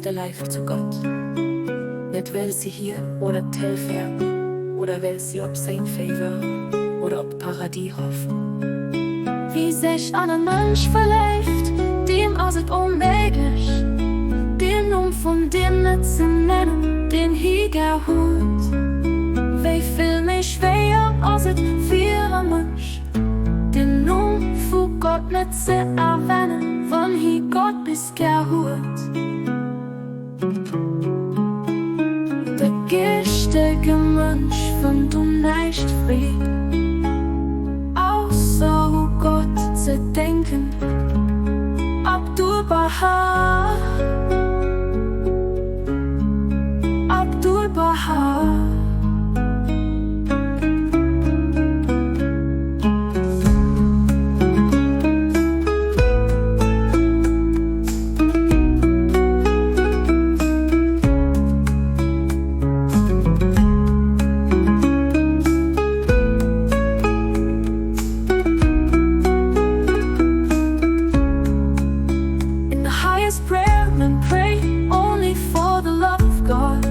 der Leift zu Gott, net well si hien oder d'Hell fäerten oder well si op säin Faveur oder op d'Paradis hoffen. Wie sech an e Mënsch verléift, deem ass et onméiglech, den Numm vun deem net ze nennen, deen hie gär huet. Wéi vill méi schwéier ass et fir e Mënsch, den Numm vu Gott net ze erwänen, wann hie Gott bis gär huet. De geeschtege Mënsch fënnt un näischt Freed, ausser u Gott ze denken. Abdu'l-Bahá Abdu'l-Bahá. In the highest prayer men pray only for the love of God,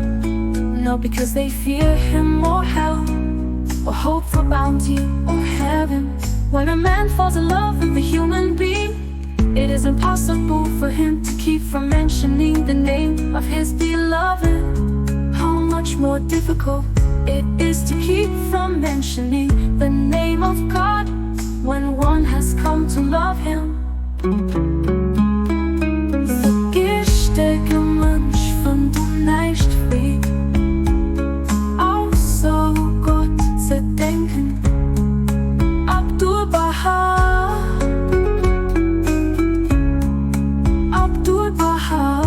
Not because they fear him or hell, or hope for bounty or heaven. When a man falls in love with a human being, it is impossible for him to keep from mentioning the name of his beloved. How much more difficult it is to keep from mentioning the name of God when one has come to love him. De geeschtege Mënsch fënnt un näischt Freed, ausser u Gott ze denken. Abdu'l-Bahá Abdu'l-Bahá.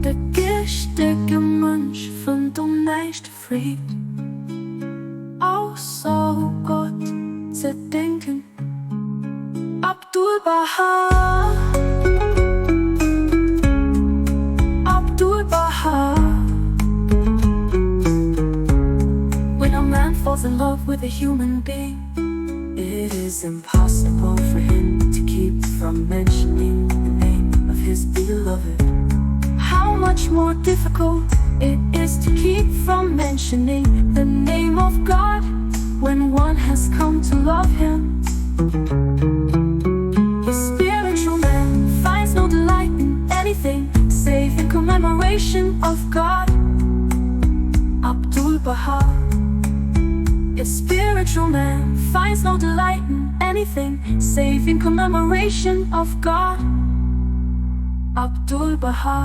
De geeschtege Mënsch fënnt um näischt Freed, ausser u Gott ze denken. Abdu'l-Bahá Abdu'l-Bahá When a man falls in love with a human being It is impossible for him to keep from mentioning the name of his beloved How much more difficult it is to keep from mentioning the name of God When one has come to love him. The spiritual man finds no delight in anything Save in commemoration of God. Abdu'l-Bahá A spiritual man finds no delight in anything Save in commemoration of God. Abdu'l-Bahá.